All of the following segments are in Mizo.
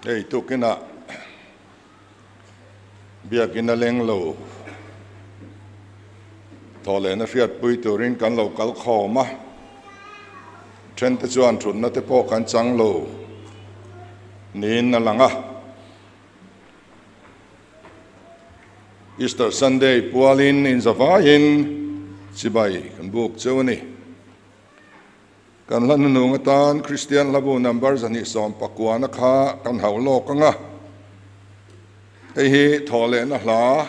Hei tukinah biakin a leng lo thawhlehna hriatpui turin kan lo kal khawm a, thente chuan thutna te pawh kan chang lo niin a lang a. Easter Sunday pualin inzavaiin chibai kan buk cheu a ni. Kan hla hnunung atan Kristian hlabu number 219 na kha kan hauh lawk ang a. Hei hi thawhlehna hla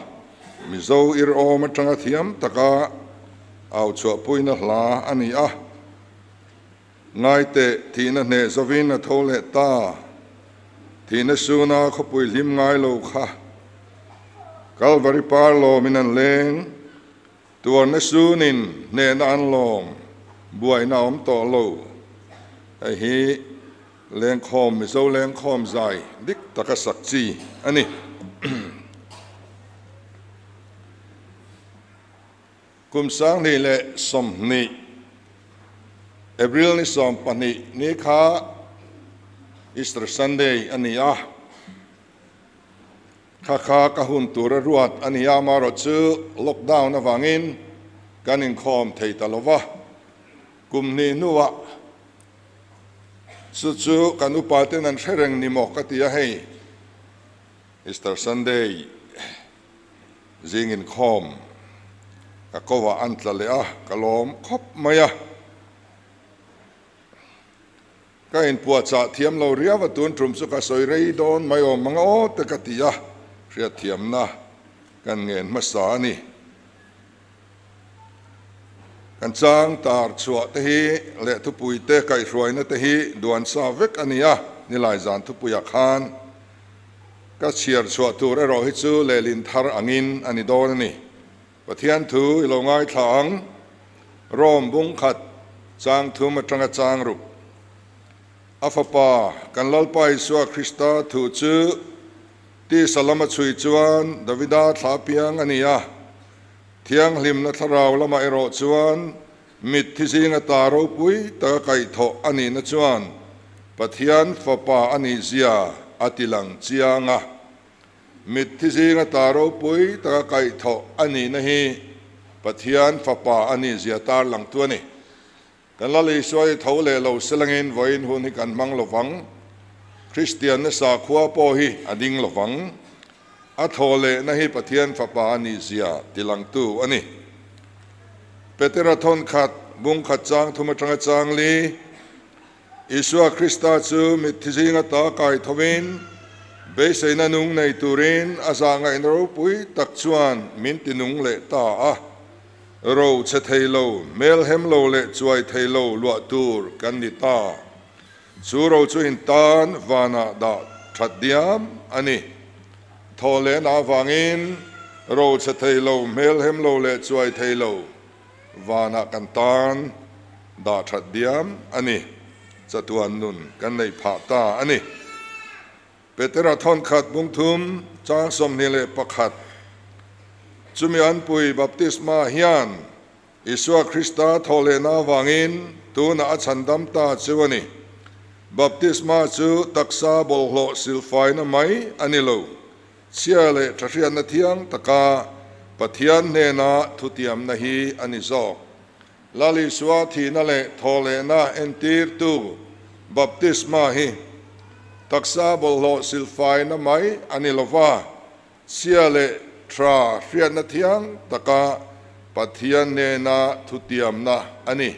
Mizo ir awm atanga thiam taka au chhuahpuina hla a ni a. Ngaite thihna hneh zovin a tho leh ta. Thihna suna khawpui hlim ngai lo kha. Kalvari par lawmin an leng. Tuarna sunin hnehna an lawm buaina awm tawh lo. Hei hi lengkhawm Mizo lengkhawm zai dik taka sak chi a ni. Kum 2020 April ni 12 ni kha Easter Sunday a ni a. Kha kha ka hun tura ruat a ni a, amaherawh chu lockdown avangin kan inkhawm thei ta lova. Kum hnih hnuah chu chu kan upa ten an hre reng ni maw ka ti a, hei Easter Sunday zing inkhawm ka kovah an tla leh a, ka lawm khawp mai a. Ka inpuahchah thiam lo riau a, tun tum chu ka sawi rei dawn mai awm ang aw te ka ti a, hriatthiamna kan ngen hmasa a ni. Kan chang tar chhuah te hi leh thupui te kaihhruaina te hi duan sa vek a ni a, nilai zan thupuiah khan ka chhiar chhuah tur erawh hi chu lehlin thar angin a ni dawn a ni. Pathian thu i lo ngaithla ang, Rom bung khat chang thum atanga chang ruk. A fapa kan Lalpa Isua Krista thu chu tisa lama chhui chuan Davida thla piang a ni a, thianghlimna thlarau lamah erawh chuan mit thi zinga ta ropui taka kaihthawh a nihna chuan Pathian fapa a nih zia a tilang chiang a. Mit thi zinga ta ropui taka kaihthawh a nihna hi Pathian fapa a nih zia tar lang tu a ni. Kan Lal Isua hi tho leh lo selangin vawiin hun hi kan hmang lovang. Kristianna sakhua pawh hi a ding lovang. A thaw lehna hi Pathian fapa a nih zia tilang tu a ni. Petera thawn khat, bung khat chang thum atanga chang li, Isua Krista chu mitthi zinga ta kai thovin, beiseina nung nei turin a zah ngaihna ropui tak chuan min ti nung leh ta a. Ro che thei lo, hmel hem lo leh chuai thei lo luah tur kan ni ta. Chu ro chu in tan vanah dah that diam a ni. Thaw lehna avangin ro che thei lo, hmel hem lo leh chuai thei lo vanah kan tan dah that diam a ni. Chatuan nun kan nei phah ta a ni. Petera thawn khat bung thum chang 21 chumi an pui baptisma hian Isua Krista thaw lehna avangin tuna a chhandam ta chu a ni. Baptisma chu taksa bawlhhlawh silfaina mai a ni lo. Chhia leh thahriatna thiang taka Pathian hnena thutiamna hi a ni zawk. Lal Isua thihna leh thaw lehna entir tu baptisma hi taksa bawlhhlawh silfaina mai a ni lova, chhia leh tha hriatna thiang taka Pathian hnena thutiamna a ni.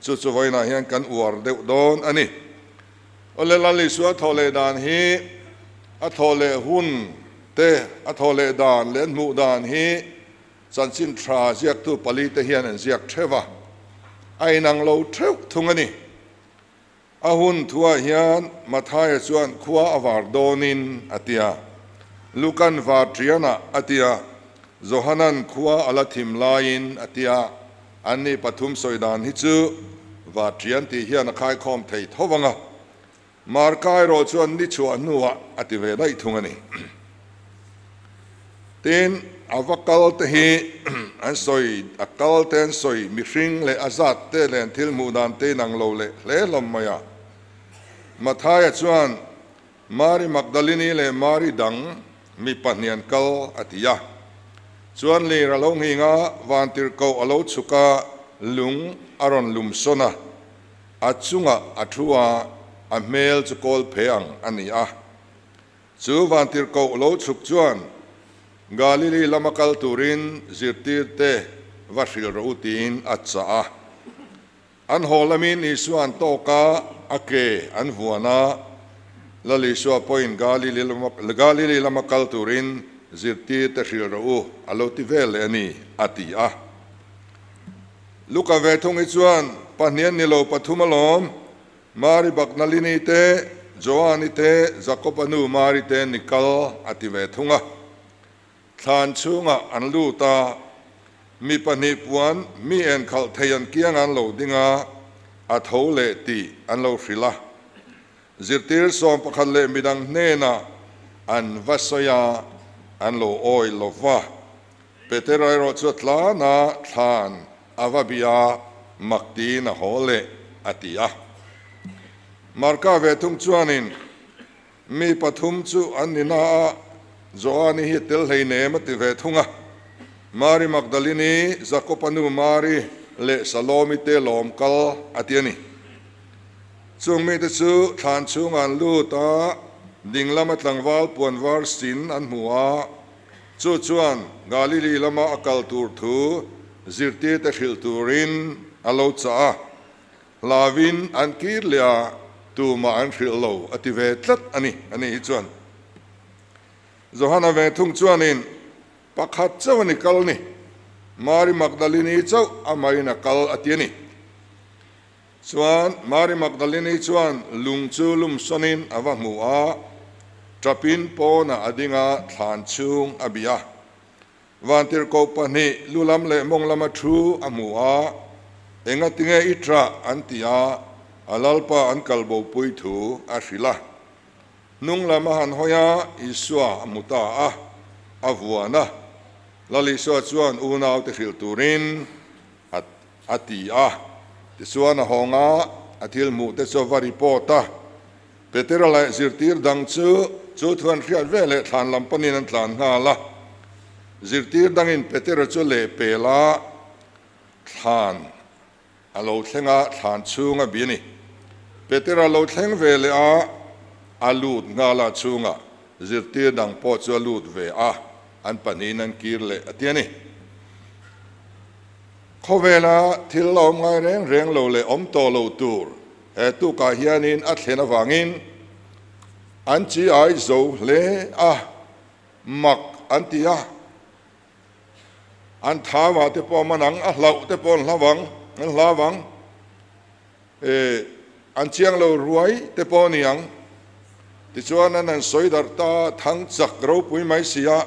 Chu chu vawiinah hian kan uar deuh dawn a ni. Awle Lal Isua thaw leh dan hi a thaw leh hun te, a thaw leh dan leh an hmuh dan hi chanchin tha ziaktu pali te hian an ziak theuh a, a inang lo theuh thung a ni. A hun thuah hian Mathaia chuan khua a var dawnin a ti a, Lukan var thianah a ti a, Johanan khua a la thim laiin a ti a, an ni pathum sawi dan hi chu var thian tih hian a khaikhawm thei tho ang a. Marka erawh chuan ni chhuah hnuah a ti ve daih thung a ni. Tin, a va kal te hi an sawi, a kal te an sawi mihring leh a zat te leh an thil hmuh dan te inang lo leh hle hlawm mai a. Mathaia chuan Mari Magdalini leh Mari dang mi pahnih an kal, a ti a. Chuan lir a lo nghing a, vantirhkoh a lo chhuk a, lung a rawn lum sawn a, a chungah a thu a, a hmel chu kawl phe ang a ni a. Chu vantirhkoh lo chhuk chuan Galili lama kal turin zirtirte va hrilh rawh u tiin a chah a. An haw lamin Isua an tawk a, a ke an vuan a. Lal Isua pawhin Galili lama kal turin zirtirte hrilh rawh u a lo ti vel leh a ni, a ti a. Luka ve thung hi chuan, Pahnian ni lo pathum alawm, Mari Baknalini te, Joani te, Jakoba nu Mari te ni kal, a ti ve thung a. Thlan chhungah an lut a, mi pahnih puan mi enkhalh thei an kiang an lo ding a, a tho leh tih an lo hrilh a. Zirtir 11 leh midang hnenah an va sawi a, an lo awi lo va. Petera erawh chu a tlan a, thlan a va bih a, mak tiin a haw leh, a ti a. Marka ve thung chuanin mi pathum chu an ni na a, Joani hi tel hleinem a ti ve thung a. Mari Magdalini, Jakoba nu Mari leh Salomi te lawm kal a ti a ni. Chung mite chu thlan chhungah an lut a, ding lama tlangval puan var sin an hmu a, chu chuan Galili lama a kal tur thu zirtirte hrilh turin a lo chah a, hlauin an kir leh a, tumah an hrilh lo a ti ve tlat a ni, a ni hi chuan. Johana ve thung chuanin pakhat chauh a ni kal ni, Mari Magdalini chauh amahin a kal a ti a ni. Chuan Mari Magdalini chuan lung chu lum sawnin a va hmu a, ṭapin pawnah a ding a, thlan chhung a bih a. Vantirhkoh pahnih lu lam leh mawng lama thu a hmu a, Engatinge i ṭah? an ti a, a Lalpa an kal bopui thu a hrilh a. Hnung lam a han hawi a, Isua a hmu ta a, a vuan a. Lal Isua chuan unaute hrilh turin a a ti a. Tichuan a hawng a, a thil hmuh te chu a va report a. Petera leh zirtir dang chu chu thu an hriat ve leh thlan lam panin an tlan nghal a. Zirtir dangin Petera chu leh pel a, thlan a lo thleng a, thlan chhung a bi a ni. Petera lo thleng ve leh a, a lut nghal a chhungah zirtir dang pawh chu a lut ve a, an pahnihin an kir leh a ti a ni. Khawvela thil la awm ngai reng reng lo leh awm tawh lo tur he tukah hianin a thlen avangin an chi ai zo hle a, mak an ti a, an thauvah te pawh a man ang, a hlauh te pawh an hlau ang, an hlau ang, eh, an chiang lo ruai te pawh a ni ang. Tichuan an han sawi darh ta thang chak ropui mai si a.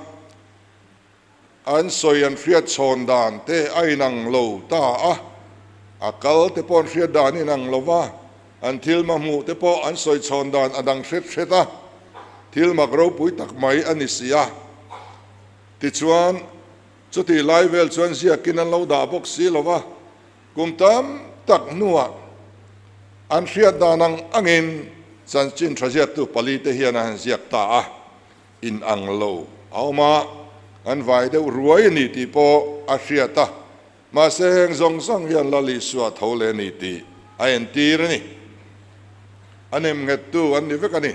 An sawi an hriat chhawn dan te a inang lo ta a, a kal te pawh an hriat dan a inang lo va, an thil mahmuh te pawh an sawi chhawn dan a dang hret hret a, thil mak ropui tak mai a ni si a. Tichuan, chutih lai vel chuan ziakin an lo dah bawk si lo va, kum tam tak hnuah an hriat dan ang angin chanchin tha ziaktu pali te hian a han ziak ta a. In ang lo a awm a, an vai deuh ruai a ni tih pawh a hriat a, mahse heng zawng zawng hian Lal Isua tho leh a ni tih a entir a ni. A nemnghettu an ni vek a ni.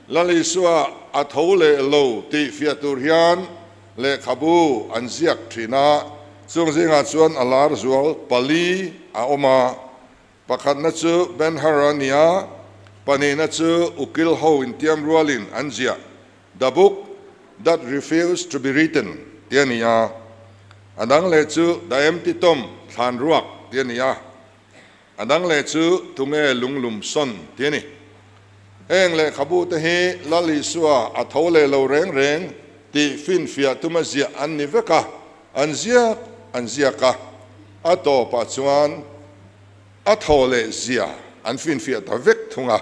Lal Isua a tho leh lo tih fiah tur hian lehkhabu an ziak thin a, chung zingah chuan a lar zual pali a awm a, Pakhatna chu Ben-Hur a ni a, pahnihna chu ukil ho intiam rualin an ziah, The Book That Refused to Be Written tih a ni a, a dang leh chu The Empty Tomb, Thlan Ruak, tih a ni a, a dang leh chu Tunge Lunglum Sawn tih a ni. Heng lehkhabu te hi Lal Isua a tho leh lo reng reng tih finfiah tuma ziah an ni vek a, an ziak an ziak a, a tawpah chuan a thaw leh zia an finfiah ta vek thung a,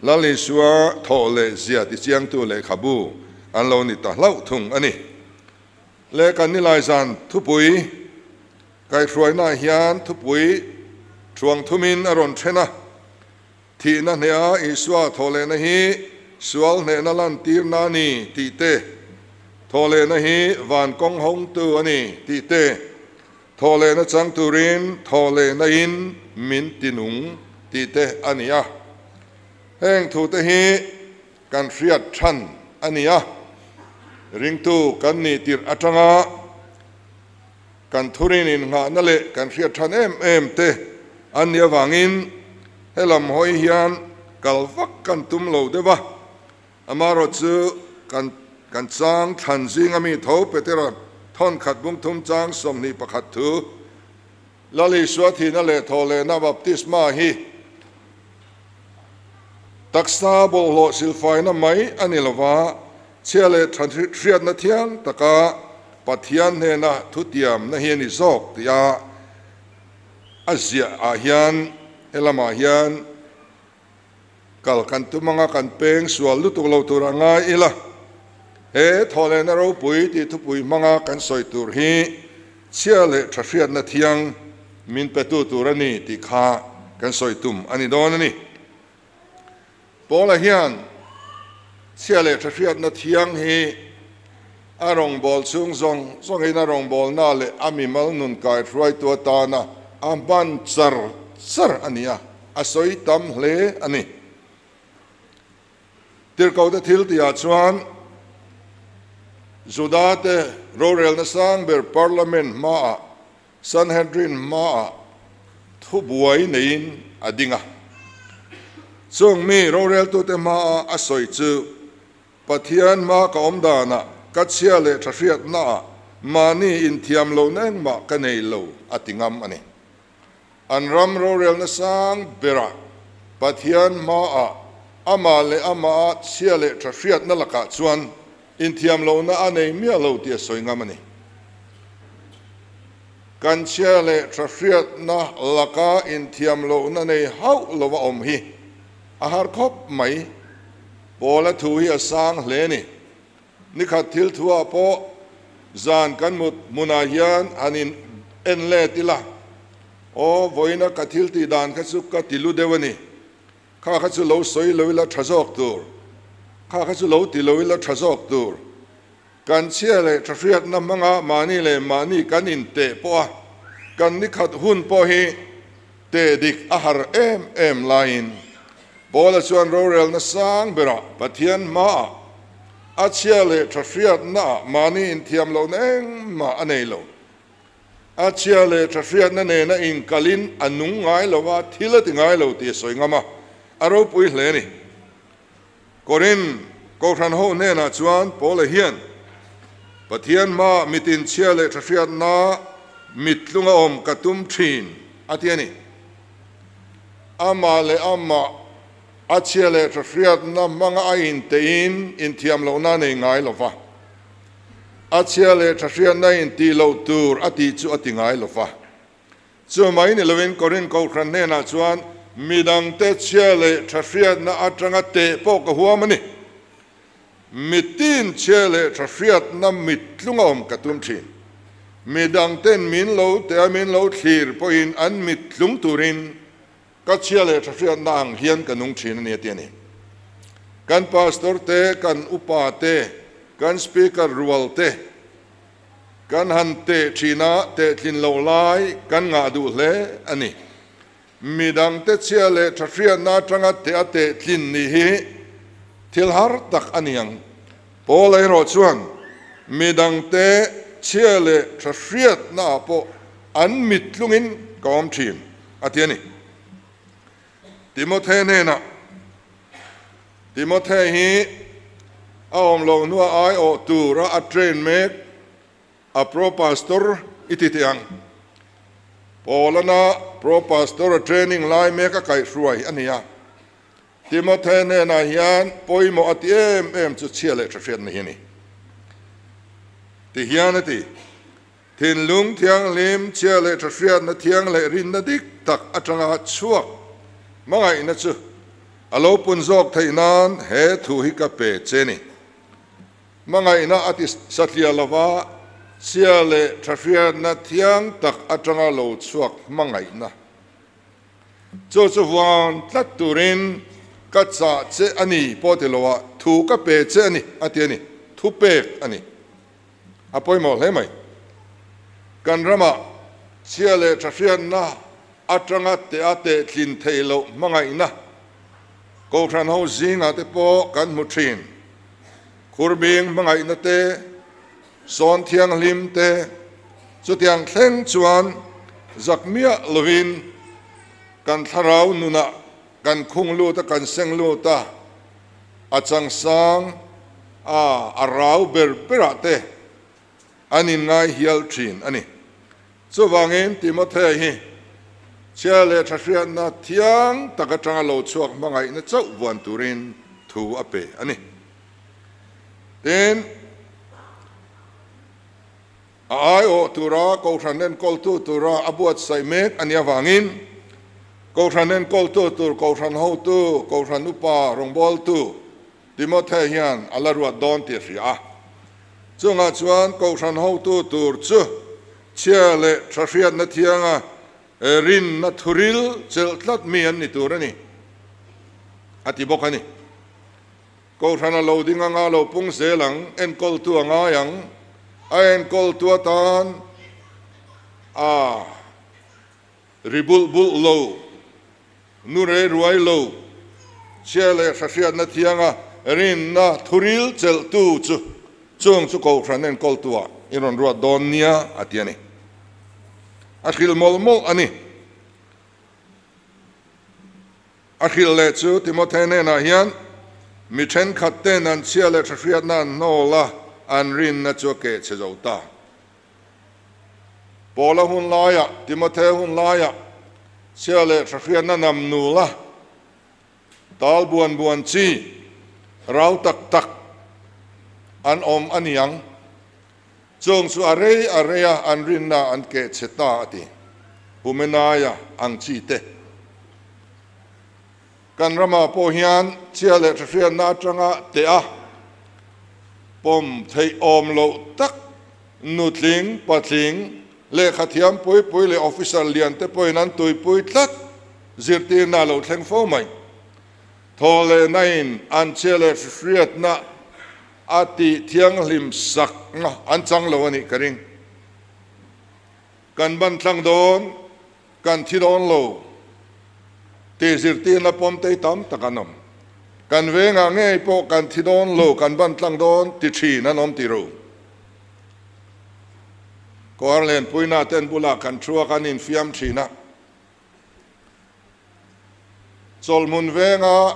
Lal Isua thaw leh zia tichiangtu lehkhabu an lo ni ta hlauh thung a ni. Leh kan nilai zan thupui kaihhruainaah hian thupui thuang thumin a rawn then a, Thihna hneha Isua thaw lehna hi sual hnehna lantirna a ni tih te, thawhlehna hi van kawng hawngtu a ni tih te, thawhlehna chang turin thawhlehna in min tinung tih te a ni a. Heng thute hi kan hriat than a ni a, ringtu kan nih tirh atanga kan thurin innghahna leh kan hriat than em em te an nih avangin helam hawi hian kal vak kan tum lo deuh a, amaherawh chu kan kan chang thlan zinga mi tho Petera thawnkhat bungthum chang 21 thu Lal Isua thihna leh thawhlehna baptisma hi taksa bawlhhlawh silfaina mai a ni lova, chhia leh tha hriatna thiang taka Pathian hnena thutiamna hi a ni zawk tih a a ziah ah hian helamah hian kal kan tum anga kan peng sual lutuk lo tur a ngai ila. He thawhlehna ropui tih thupui hmanga kan sawi tur hi chhia leh tha hriatna thiang min petu tur a ni tih kha kan sawi tum a ni dawn a ni. Paula hian chhia leh tha hriatna thiang hi a rawngbâwl chhung zawng zawngin a rawngbâwlna leh a mimal nun kaihruaitu atana a hman char char a ni a, a sawi tam hle a ni. Tirhkohte thil tihah chuan Judate rorelna sang ber Parliament hmaah Sanhedrin hmaah thubuai neiin a ding a. Chung mi roreltute hmaah a sawi chu, Pathian hma ka awm danah, ka chhia leh tha hriatnaah mahni inthiam lohna engmah ka nei lo, a ti ngam a ni. An ram rorelna sang berah Pathian hmaah amah leh amah chhia leh tha hriatna lakah chuan inthiam lohna a nei miah lo tih a sawi ngam a ni. Kan chhia leh tha hriatna laka inthiam lohna nei hauh lova awm hi a har khawp mai. Paula thu hi a sang hle a ni. Nikhat thil thuah pawh zan kan mut hmunah hian han in en let ila, Aw, vawiina ka thil tih dan kha chu ka ti lu deuh a ni. Kha kha chu lo sawi lo ila tha zawk tur. Kha kha chu lo ti lo ila tha zawk tur. Kan chhia leh tha hriatna hmanga mahni leh mahni kan inteh pawh a, kan nikhat hun pawh hi teh dik a har em em laiin Paula chuan rorelna sang berah Pathian hmaah a chhia leh tha hriatnaah mahni inthiam lohna engmah a nei lo. A chhia leh tha hriatna nena inkalin a nung ngai lo a, thil a ti ngai lo tih a sawi ngam a, a ropui hle a ni. Korin Kohhran ho hnenah chuan Paula hian, Pathian hmaah mitin chhia leh tha hriatna mittlunga awm ka tum thin, a ti a ni. Amah leh amah a chhia leh tha hriatna hmanga a inteiin inthiam lohna a nei ngai lo va. A chhia leh tha hriatna intih loh tur a tih chu a ti ngai lo va. Chu mai ni lovin Korin Kohhran hnenah chuan midangte chhia leh tha hriatna atanga teh pawh ka huam a ni. Mitin chhia leh tha hriatna mittlung a awm ka tum thin. Midangten min lo teh a min lo thlir pawhin an mittlung turin ka chhia leh tha hriatna ang hian ka nung thin a ni a ti a ni. Kan pastor te, kan upa te, kan speaker rual te, Kan han teh thin a, teh tlin loh lai kan ngah duh hle a ni. Midangte chhia leh tha hriatna atanga teh a teh tlin nih hi thil har tak a ni ang. Paula erawh chuan midangte chhia leh tha hriatnaah pawh an mittlungin ka awm thin a ti a ni. Timothe hnenah, Timothe hi a awm loh hnuah aiawh tura a train mek a pro pastor i ti teh ang. Paulana pro pastor a training lai mek a kaihhruai a ni a. Timothe hnenah hian pawimawh a ti em em chu chhia leh tha hriatna hi a ni. Tihian a ti. Thinlung thianghlim, chhia leh tha hriatna thiang leh rinna dik tak atanga chhuak hmangaihna chu a lo pun zawk theih nan he thu hi ka pe che ni. Hmangaihna a ti satliah lova, chhia leh tha hriatna thiang tak atanga lo chhuak hmangaihna chu chu vuan tlat turin Ka chah che a ni pawh ti lo a, thu ka pe che a ni a ti a ni, thu pek a ni. A pawimawh hle mai. Kan ramah chhia leh tha hriatna atanga teh a teh tlin theih loh hmangaihna Kohhran ho zingah te pawh kan hmu thin. Khurbing hmangaihna te, sawn thianghlim te, chutiang thleng chuan zak miah lovin kan thlarau nunah kan khung lut a, kan seng lut a, a changsang a, a rau ber berah te an inngai hial thin a ni. Chuvangin Timothea hi chhia leh tha hriatna thiang tak atanga lo chhuak hmangaihna chauh vuan turin thu a pe a ni. Tin, a aiawh tura Kohhran enkawltu tura a buatsaih mek a nih avangin Kohhran enkawltu tur Kohhran hotu, Kohhran upa rawngbawltu Timothea hian a la ruat dawn tih a hria a. Chungah chuan Kohhran hotu tur chu chhia leh tha hriatna thianga rinna thuril chelh tlat mi an ni tur a ni, a ti bawk a ni. Kohhran a lo ding anga lo pung zel ang, enkawltu a ngai ang, a enkawltu atan a ri bulh bulh lo, nu rei ruai lo, chhia leh hrahriatna thianga rinna thuril chelhtu chu chung chu Kohhran enkawltuah i rawn ruat dawn nia a ti a ni. A hrilh mawlh mawlh a ni. A hrilh leh chu Timothea hnenah hian mi thenkhat ten an chhia leh hrahriatna an hnawl a, an rinna chu a keh chhe zo ta. Paula hun laiah, Timothea hun laiah chhia leh hrahriatna nam nul a, tal buan buan chi rau tak tak an awm a niang. Chung chu a rei a rei a, an rinna an keh chhe ta a ti. Humenaia ang chi te. Kan ramah pawh hian chhia leh hrahriatna atanga teh a pawm theih awm loh tak nutling, patling, lehkha thiam pui pui leh officer lian te pawhin an tuipui tlat zirtirna a lo thleng fo mai. Thaw leh nain an chhia leh hrahriatna a tih thianghlim sakna an chang lo a nih ka ring. Kan ban tlang dawn, kan thi dawn lo tih zirtirna pawm tei tam tak an awm. Kan vengah ngei pawh kan thi dawn lo, kan ban tlang dawn ti thin an awm ti ro. Kawr lenpuina ten bulah kan thu a, kan infiam thin a. Chawlhmun venga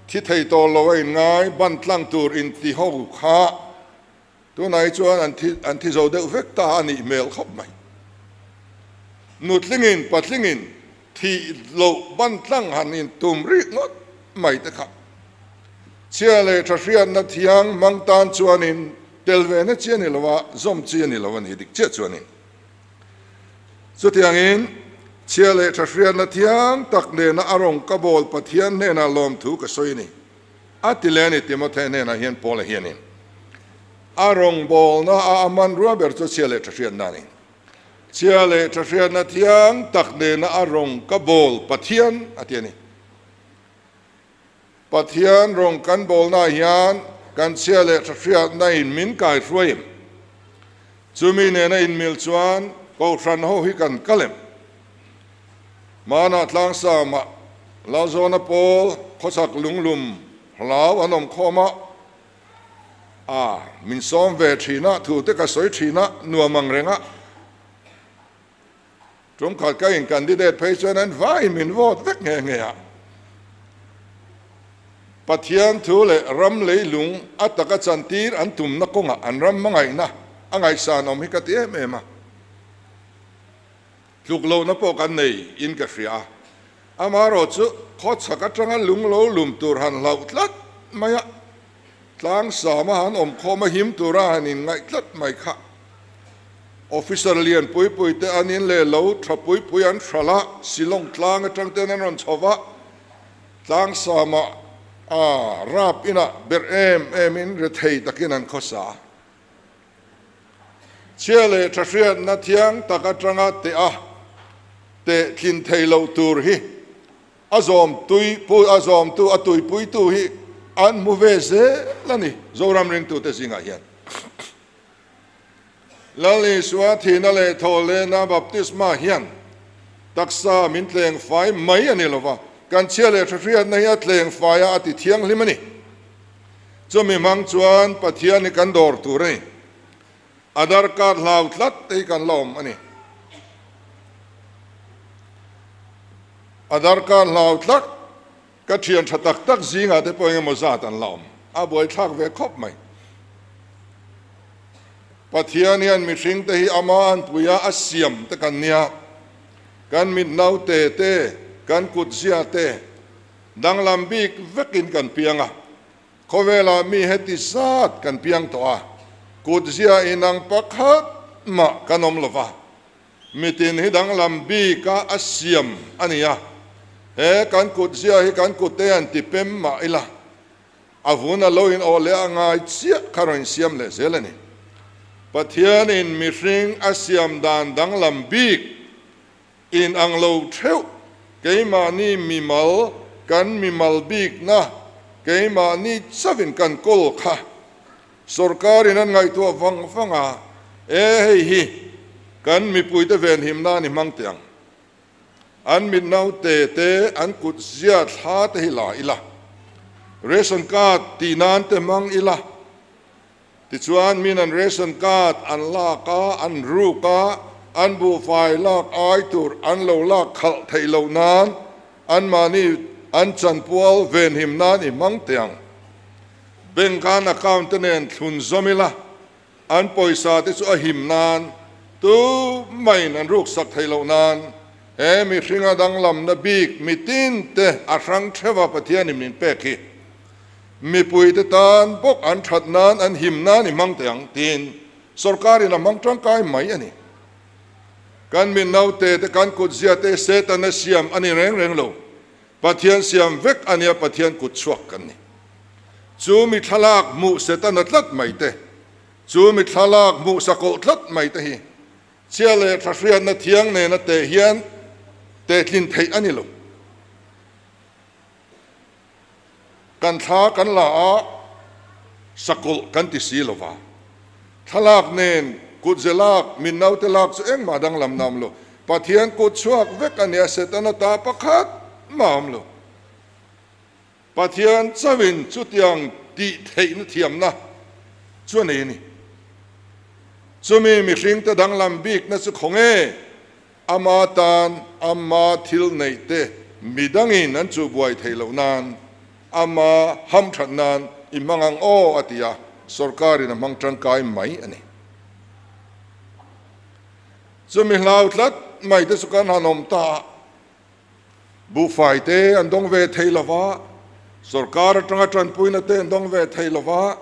thi thei tawh lo a inngai ban tlang tur inti ho kha tunah hi chuan an thi an thi zo deuh vek ta a nih hmel khawp mai. Nutlingin patlingin thih loh ban tlang han intum rih ngawt mai te kha chhia leh tha hriatna thiang hmang tan chuanin tel ve na chi a ni lo a, zawm chi a ni lo a ni dik chiah chuanin. Chutiangin, chhia leh tha hriatna thiang tak nena a rawn ka bawl Pathian hnenah lawmthu ka sawi a ni, a ti leh a ni. Timothea hnenah hian Paula hianin a rawngbawlna a a hmanrua ber chu chhia leh tha hriatna a ni. Chhia leh tha hriatna thiang tak nena a rawn ka bawl Pathian, a ti a ni. Pathian rawn kan bawlnaah hian kan chhia leh tha hriatna in min kai hruai em? Chumi nena inmil chuan Kohhran ho hi kan kal em? Hmanah Tlangsama Lalzawna pawl khawchhak lunglum hlau an awm khawm a, a min sawm ve thin a, thu te ka sawi thin a, nuam ang reng a. Tumkhat ka in candidate phei chuan an vai min vote vek nghe nghe a. Pathian thu leh ram leilung a taka chantir an tumna kawngah an ram hmangaihna a ngaihsan awm hi ka ti em em a. Tluk lohna pawh kan nei in ka hria a. Amaherawh chu khawchhak atanga lung lo lum tur han hlauh tlat mai a, tlangsama han awmkhawm a him tura han inngaih tlat mai kha. Officer lian pui pui te an in leh lo tha pui pui an hralh a, Shillong tlang atang ten an rawn chho va, tlang samah a rap inah berh em em in rethei takin an khawsa a. Chhia leh tha hriatna thiang tak atanga teh a teh tlin thei loh tur hi. A zawm tui pu a zawmtu a tuipuitu hi an hmu ve zel a ni Zoram ringtute zingah hian. Lal Isua thihna leh thawhlehna baptisma hian taksa min tleng fai mai a ni lo va, kan chhia leh hrehriatna hi a tleng fai a, a ti thianghlim a ni. Chumi hmang chuan Pathian hi kan dawr tur a ni. Aadhaar card hlau tlat te hi kan la awm a ni. Aadhaar card hlau tlat ka thian tha tak tak zingah te pawh engemaw zat an la awm. A buaithlak ve khawp mai. Pathian hian mihring te hi ama anpuia a siam te kan nia. Kan mit naute te, kan kutzia te danglam bik vekin kan piang a. Khawvelah mi heti zat kan piang tawh a, kutzia inang pakhat mah kan awm lo va, mitin hi danglam bika a siam a ni a, he kan kutzia hi kan kutte an ti pem mah ila, a vun a lo in awh leh a ngai chiah kha rawn insiam leh zel a ni. Pathianin mihring a siam dan danglam bik In ang lo theuh, keimahni mimal, kan mimal bikna, keimahni chauhin kan kawl kha sorkarin an ngaihtuah vang vang a, e hei hi kan mipuite venhim nan i hmang teh ang. An mit naute te, an kut zia thla te hi la ila, ration card tih nan te hmang ila, Tichuan, min an ration card an lak a, an ruk a, an buhfai lak ai tur an lo lak khalh theih loh nan anmahni an chanpual venhim nan i hmang teh ang. Bank a an account te nen thlun zawm ila, an pawisa te chu a him nan tu maiin an ruk sak theih loh nan he mihringa danglamna bik mitin te a hrang theuh a Pathianin min pek hi. Mipuite tan bawk an that nan an him nan i hmang teh ang tiin sorkarin a hmang tangkai mai a ni. Kan mi naute te kan kut zia te Setana siam a ni reng reng lo. Pathian siam vek a nia Pathian kut chhuak kan ni. Chu mi thlalak hmuh Setana tlat mai te, chu mi thlalak hmuh sakawlh tlat mai te hi chhia leh tha hriatna thiang nena teh hian tehtlin theih a ni lo. Kan thla kan la a, sakawlh kan ti si lo va. Thlalak nen kutze lak, min naute lak chu engmah danglam na awm lo. Pathian kut chhuak vek a nia, Setana ta pakhat mah awm lo. Pathian chauhin chutiang tih theihna thiamna chu a nei a ni. Chumi mihringte danglam bikna chu khawnge? Ama tan ama thil neih te midangin an chuhbuai theih loh nan ama hamthat nan i hmang ang aw a ti a, sorkarin a hmang tangkai mai a ni. Chumi hlau tlat mai te chu kan han awm ta a, buhfai te an dawng ve thei lo va, sorkar atanga tanpuina te an dawng ve thei lo va,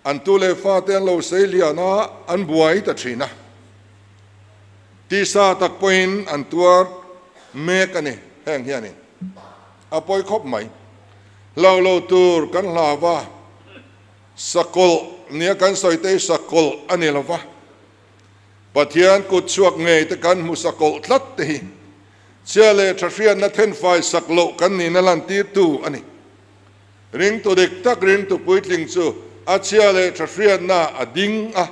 An tu leh fate an lo sei lian a, an buai ta thin a. Tisa tak pawhin an tuar mek a ni. Heng hianin a pawi khawp mai. Hlau lo tur kan hlau a, sakawlh nia kan sawi te hi sakawlh a ni lo va. Pathian kut chhuak ngei te kan hmu sakawlh tlat te hi chhia leh tha hriatna thenfai sak loh kan nihna lantirtu a ni. Ringtu dik tak ringtu puitling chu a chhia leh tha hriatna a ding a,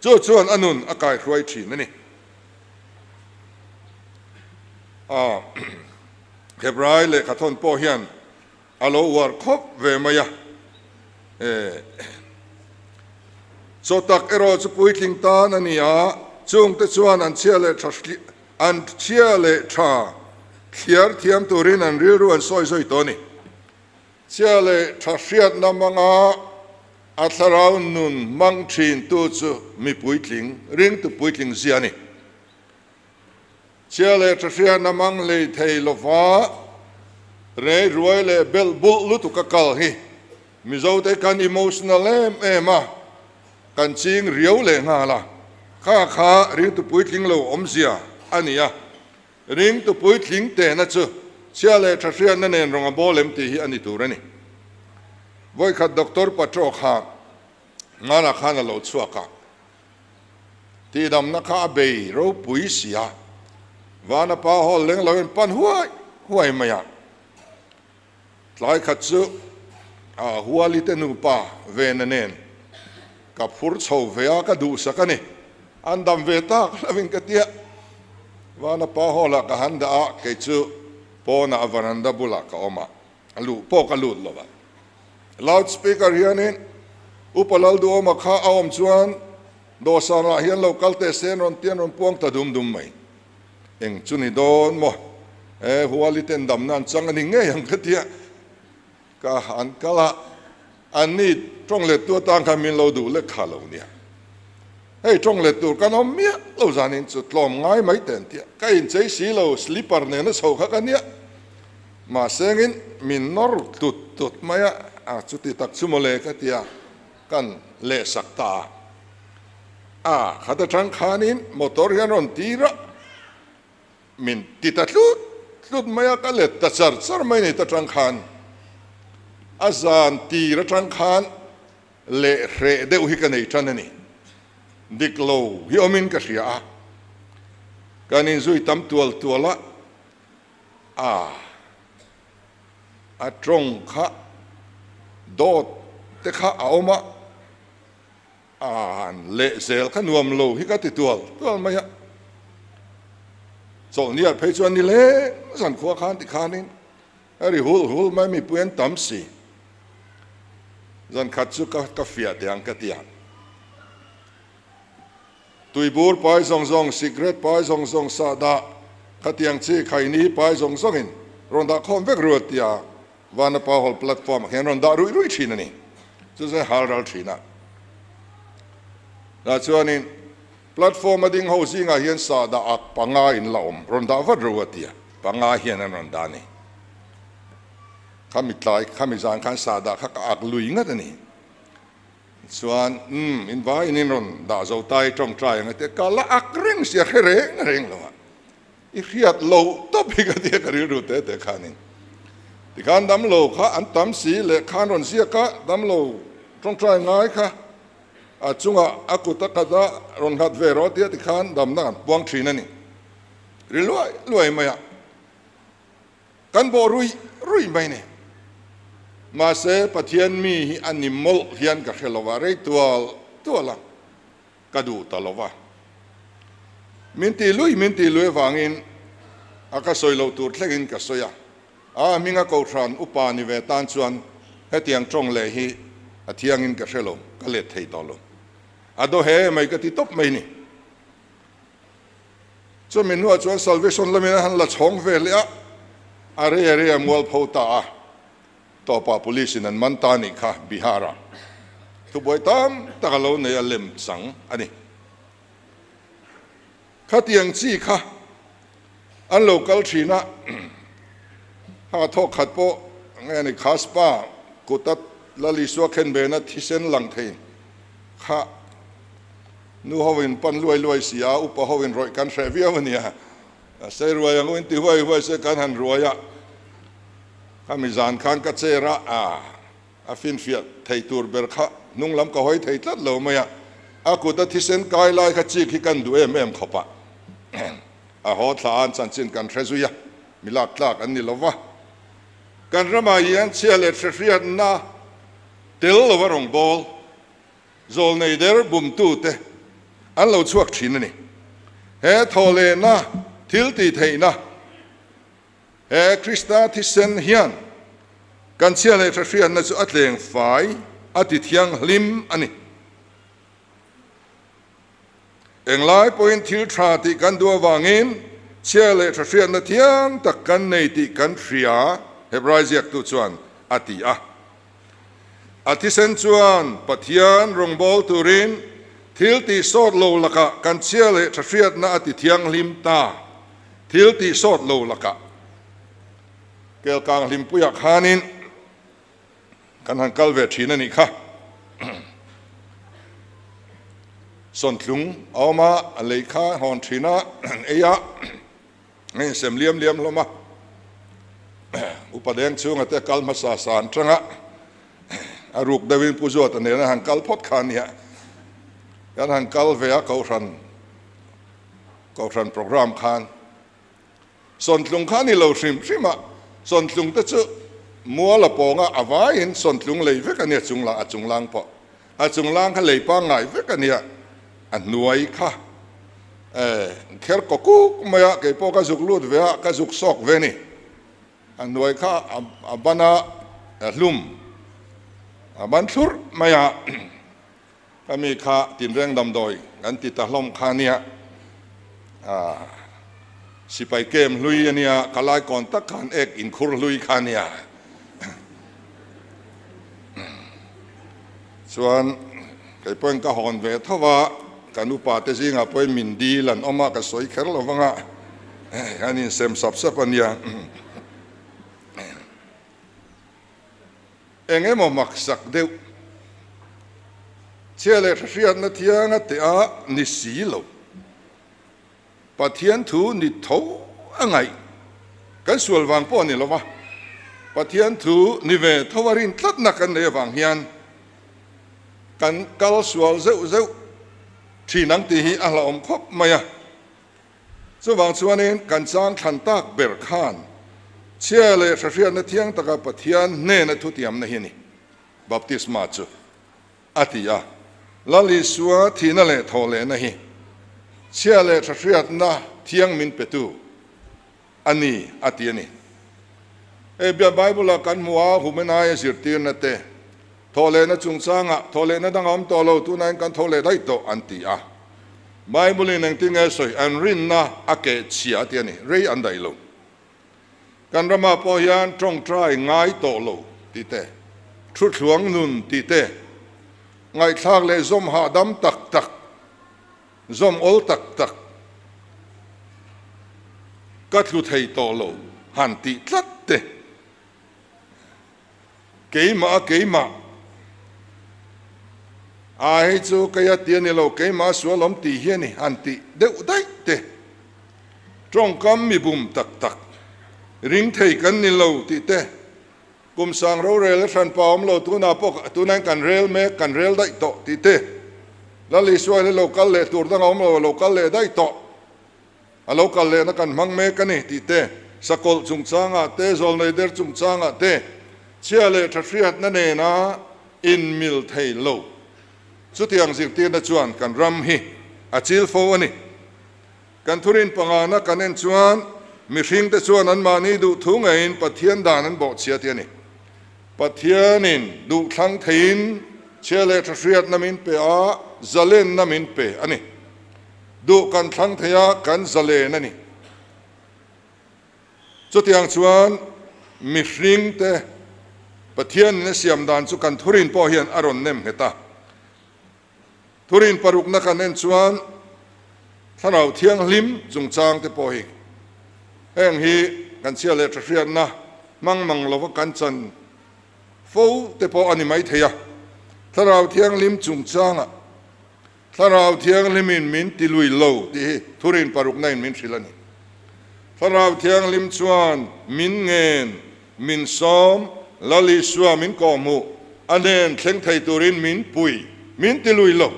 chu chuan a nun a kaihruai thin a ni. A Hebrai lehkhathawn pawh hian a lo uar khawp ve mai a. E Chaw tak erawh chu puitling tan a ni a, chungte chuan an chhia leh tha an chhia leh tha thliar thiam turin an rilru an sawi zui tawh a ni. Chhia leh tha hriatna hmanga a thlarau nun hmang thintu chu mi puitling, ringtu puitling zia a ni. Chhia leh tha hriatna hmang hlei thei lova rei ruai leh belh bulh lutuk a kal hi Mizote kan emotional em em a, kan ching riau leh nghal a, kha kha ringtu puitling lo awmzia a ni a. Ringtu puitling tehna chu chhia leh tha hriatna nen rawng a bawl em tih hi a ni tur a ni. Vawikhat Doctor Patro kha Ngana khan a lo chhuak a, tihdamna kha a bei ropui si a, Vanapa Hall leng lo in pan huai huai mai a. Tlai khat chu a Huali te nupa Vena nen ka phur chho ve a, ka duhsak a ni. An dam ve tak hlauhin ka tia. Vana pa hall ah ka han dah a, kei chu pawnah a varanda bulah ka awm a, a luh pawh ka lut lo a. Loud speaker hianin Upa Lalduhawma kha a awm chuan dawhsanah hian lo kal teh se an rawn ti an rawn puang ta dum dum mai. Eng chu ni dawn maw? He Huali ten damna an chang a ni ngei ang ka tia. Ka han kal a, an ni tawng let tu atan khan min lo duh lek kha lo nia. Hei tawng let tur kan awm miah lo zanin chu tlawm ngai mai teh an tia. Ka inchei si lo, slipper nena chho kha ka nia. Mahsengin min nawr tut tut mai a, a chuti tak chu mawle ka tia kan lehsak ta a. A khat atang khanin motor hian rawn tir a, min ti ta tlut tlut mai a, ka let ta char char mai ni ta tang khan. A zan tir atang khan leh hreh deuh hi ka nei tan a ni. Dik lo hi awmin ka hria a, kan inzui tam tual tual a, a a tawng kha dawt te kha a awm a, An leh zel kha nuam lo hi ka ti tual tual mai a, chawlhniah phei chuan ni leng zan khua khan ti khanin a ri hul hul mai mipui an tam si. Zan khat chu ka ka fiah teh ang ka ti a, tuibur pai zawng zawng, sikret pai zawng zawng, sahdah khatiang chi khaini pai zawng zawngin rawn dah khawm vek ruat tia Vanapa Hall platform ah hian rawn dah ruih ruih thin a ni. Chu chuan hal ral thin a. Tah chuanin platform a ding ho zingah hian sahdah ak panga in la awm, rawn dah vat ro a ti a, panga hian an rawn dah a ni. Khami tlai, khami zan khan sahdah kha ka ak lui ngat a ni. Chuan umm in vaiin in rawn dah zo ta i tawngtai ang a ti a, ka la ak reng sia hre reng reng lo a. I hriat lo tawp hi ka tia ka rilru te te khanin tikhan damlo kha an tam si leh khan rawn ziak a, damlo tawngtai ngai kha a chungah a kut a khat a rawn nghat ve rawh tia tikhan damna kan puang thin a ni. Ri luai luai mai a, kan bawh rui rui mai ni. Mahse Pathian mi hi a ni mawlh hian ka hre lo a, rei tual tual a. Ka duh ta lo va. Min ti lui, min ti lui avangin a ka sawi loh tur thlengin ka sawi a. A hminga Kohhran upa ni ve tan chuan hetiang tawng leh hi a thiangin ka hre lo, ka let thei tawh lo. A daw he mai ka ti tawp mai ni. Chumi hnuah chuan Salvation lamin a han la chhawng ve leh a, a rei a rei a mualpho ta a. Tawpah police in an man ta nih kha Bihar ah thubuai tam tak a lo nei a lem chang a ni. Khatiang chi kha an lo kal thin a, ha thawk khat pawh nge ni Khaspa kuta Lal Isua khen vena thisen lang thei kha nu ho in pan luai luai si a, upa ho in rawih kan hreh viau a nia, sei ruai ang u in ti huai huai se kan han ruai a. Khami zan khan ka chair a, a finfiah thei tur ber kha hnung lam ka hawi thei tlat lo mai a, a kut a thisen kai lai kha chik hi kan duh em em khawp a, a haw thla an chanchin kan hre zui a, mi lak tlak an ni lo va. Kan ramah hian chhia leh hrehriatna tel lova rawngbâwl zawlnei der bumtute an lo chhuak thin a ni. He thawhlehna thil tih theihna He Krista thisen hian kan chhia leh hrehriatna chu a tleng fai, a ti thianghlim a ni. Englai pawhin thil tha tih kan duh avangin chhia leh hrehriatna thiang tak kan nei tih kan hria, Hebrai ziaktu chuan a ti a. A thisen chuan Pathian rawngbâwl turin thil tih sawt lo lakah kan chhia leh hrehriatna a ti thianghlim ta. Thil tih sawt lo lakah Kelkang Hlimpuiah khanin kan han kal ve thin a nih kha. Sawntlung a awm a, a lei kha hawn thin a, an ei a, a insem liam liam hlawm a. Upa deng chhunga te kal hmasa sa an tang a, a ruk deuhin Pu Zuata nen an han kal phawt kha a nia. Kan han kal ve a Kohhran. Kohhran programme khan sawntlung kha a ni lo hrim hrim a, sawntlung te chu Mual a pawnga a vaiin sawntlung lei vek a nia chung lah a chunglang pawh a chunglang kha lei pangngai vek a nia a hnuai kha kher kaw kuk mai a kei pawh ka zuk lut ve a ka zuk sawk ve ni a hnuai kha a ban a hlum a ban thlurh mai a ka mi kha tinreng damdawi kan ti ta hlawm kha nia sipai kem hlui a nia ka lai kawn tak khan ek inkhur hlui kha nia chuan kei pawhin ka hawn ve tho va kan upa te zingah pawhin min dil an awm a ka sawi kher lo vang a an insem sap sap a nia. Eng emaw maksak deuh chhia leh hriatna thianga teh a ni si lo. Pathian thu ni tho a ngaih kan sual vang pawh a ni lo va, Pathian thu ni ve tho a rin tlatna kan nei avang hian kan kal sual zeuh zeuh thin ang tih hi a hlauhawm khawp mai a. Chuvang chuanin kan chang thlan tak ber khan chhia leh hrahriatna thiang taka Pathian hnena thutiamna hi a ni, baptisma chu a ti a. Lal Isua thihna leh thawhlehna hi chhia leh hrahriatna thiang min petu a ni a ti a ni. Hei bia Bible-a kan hmu a, Humenaia zirtirna te, thawhlehna chungchangah thawhlehna dang a awm tawh lo, tunain kan tho leh daih tawh an ti a. Bible-in engtin nge sawi? An rinna a keh chhia a ti a ni, rei an daih lo. Kan ramah pawh hian tawngtai ngai tawh lo tih te, thuthluang nun tih te, ngaihthlak leh zawm hahdam tak tak, zawm awl tak tak ka tlu thei tawh lo han tih tlat te, keimah a keimah a hei chu kei a ti a ni lo, keimah a sual awm tih hi a ni han tih deuh daih te, tawngkam mi bum tak tak ring thei kan ni lo tih te, Kum sang rorel a hranpa awm lo tunah pawh tunain kan rel mek, kan rel daih tawh tih te, Lal Isua hi lo kal leh tur dang a awm lo, a lo kal leh daih tawh, a lo kal lehna kan hmang mek a ni tih te, sakawlh chungchangah te, zawlnei der chungchangah te, chhia leh tha hriatna nena inmil thei lo. Chutiang zirtirna chuan kan ram hi a chil fo a ni. Kan thurin pangana kan en chuan mihringte chuan anmahni duh thu ngeiin Pathian dan an bawhchhia tih a ni. Pathianin duhthlang theiin chhia leh tha hriatna min pe a, zalenna min pe a ni. Duh kan thlang thei a, kan zalen a ni. Chutiang chuan mihringte Pathianin a siam dan chu kan thurin pawh hian a rawn nem nghet a. Thurin parukna kan en chuan Thlarau Thianghlim chungchang te pawh hi heng hi kan chhia leh tha hriatna hmang mang lova kan chan fo te pawh a ni mai thei a. Thlarau Thianghlim chungchangah Thlarau Thianghlimin min ti lui lo tih hi thurin parukna in min hrilh a ni. Thlarau Thianghlim chuan min ngen, min sawm, Lal Isua min kawhhmuh, a hnen thleng thei turin min pui, min ti lui lo.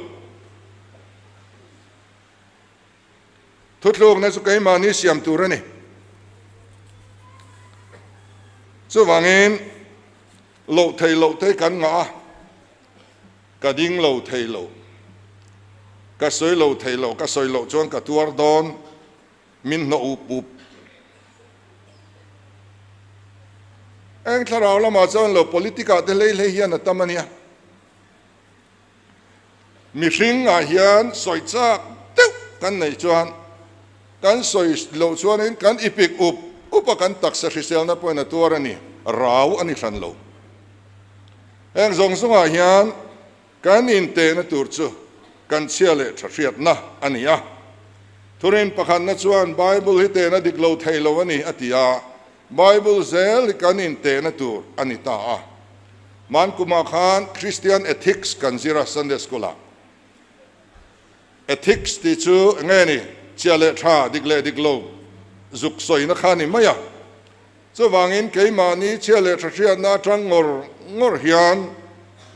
Thuthlukna chu keimahni siam tur a ni. Chuvangin, loh thei loh te kan ngah a, ka ding lo thei lo, ka sawi lo thei lo, ka sawi loh chuan ka tuar dawn. Min hnawh up up. Eng thlarau lamah chuan lo politic ah te hlei hlei hian a tam a nia. Mihring ah hian sawi chak deuh kan neih chuan kan sawi loh chuanin kan ipik up up a kan taksa hriselna pawhin a tuar a ni, rau a ni hran lo. Heng zawng zawngah hian Kan intehna tur chu kan chhia leh tha hriatna a ni a. Thurin pakhatna chuan Bible hi tehna dik lo thei lo a ni a ti a, Bible zel hi kan intehna tur a ni ta a. Hmankumah khan Christian Ethics kan zir a Sunday School-ah. Ethics tih chu enge ni? Chhia leh tha, dik leh dik lo zuk sawina kha a ni mai a. Chuvangin keimahni chhia leh tha hriatna atang ngawr ngawr hian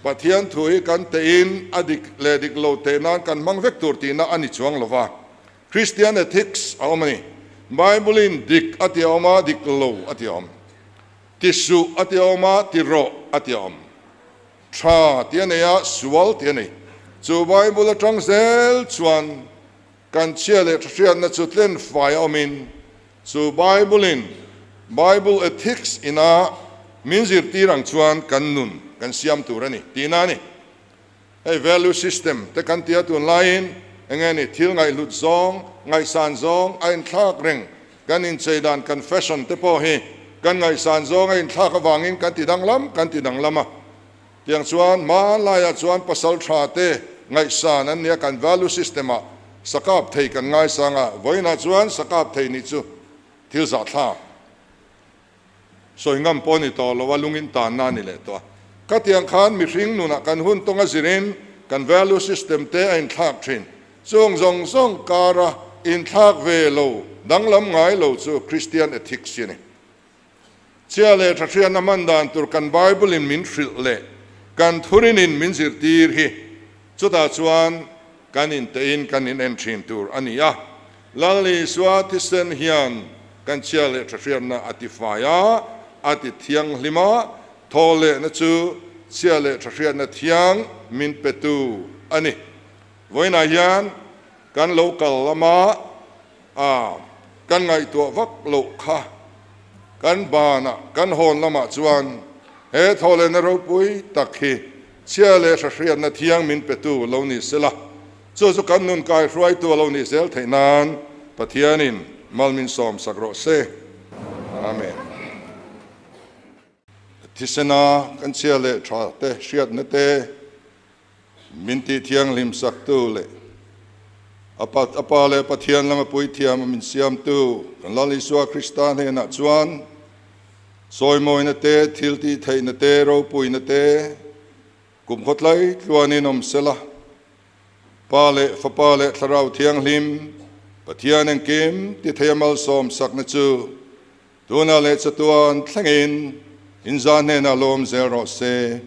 Pathian thu hi kan tehin a dik leh dik lo teh nan kan hmang vek tur tihna a ni chuang lo va. Christian ethics a awm a ni. Bible-in dik a ti a awm a, dik lo a ti a awm. Ti suh a ti a awm a, ti rawh a ti a awm. Tha ti a nei a, sual ti a nei. Chu Bible atang zel chuan kan chhia leh tha hriatna chu tlen fai a awmin, chu Bible-in Bible ethics ina min zirtir ang chuan kan nun kan siam tur a ni tihna a ni. Hei value system te kan tia tunlaiin enge ni thil ngaihhlut zawng, ngaihsan zawng a inthlak reng, kan inchei dan kan fashion te pawh hi kan ngaihsan zawng a inthlak avangin kan ti danglam kan ti danglam a. Tiang chuan hmanlaiah chuan pasal tha te ngaihsan an nia kan value system ah sakap thei kan ngaisang a, vawiinah chuan sakap thei nih chu thil zahthlak. Sawi ngam pawh a ni tawh lo a, lungin tanna a ni leh tawh a. Khatiang khan mihring nunah kan hun tawnga zirin kan value system te a inthlak thin. Chung zawng zawng kara inthlak ve lo, danglam ngai lo chu Christian ethics hi a ni. Chhia leh tha hriatna hman dan tur kan Bible in min hrilh leh kan thurinin min zirtir hi chutah chuan kan inteiin kan inen thin tur a ni a. Lal Isua thisen hian kan chhia leh tha hriatna a ti fai a, a ti thianghlim a, thaw lehna chu chhia leh tha hriatna thiang min petu a ni. Vawiinah hian kan lo kal lama a kan ngaihtuah vak loh kha kan banah kan hawn lamah chuan he thaw lehna ropui tak hi chhia leh tha hriatna thiang min petu lo ni sela. Chu chu kan nun kai hruaitu a lo nih zel theih nan Pathianin mal min sawm sak rawh se. Amen. Thisena kan chhia leh tha te hriatna te min tih thianghlim saktu leh a Pa leh Pathian lama puithiam a min siamtu kan Lal Isua Krista hnenah chuan sawimawina te, thiltih theihna te, ropuina te, Kum khawtlai tluanin awm sela, Pa leh Fapa leh Thlarau Thianghlim, Pathian engkim ti thei a malsawm sakna chu tunah leh chatuan thlengin inzah hnenah lawm zel rawh se.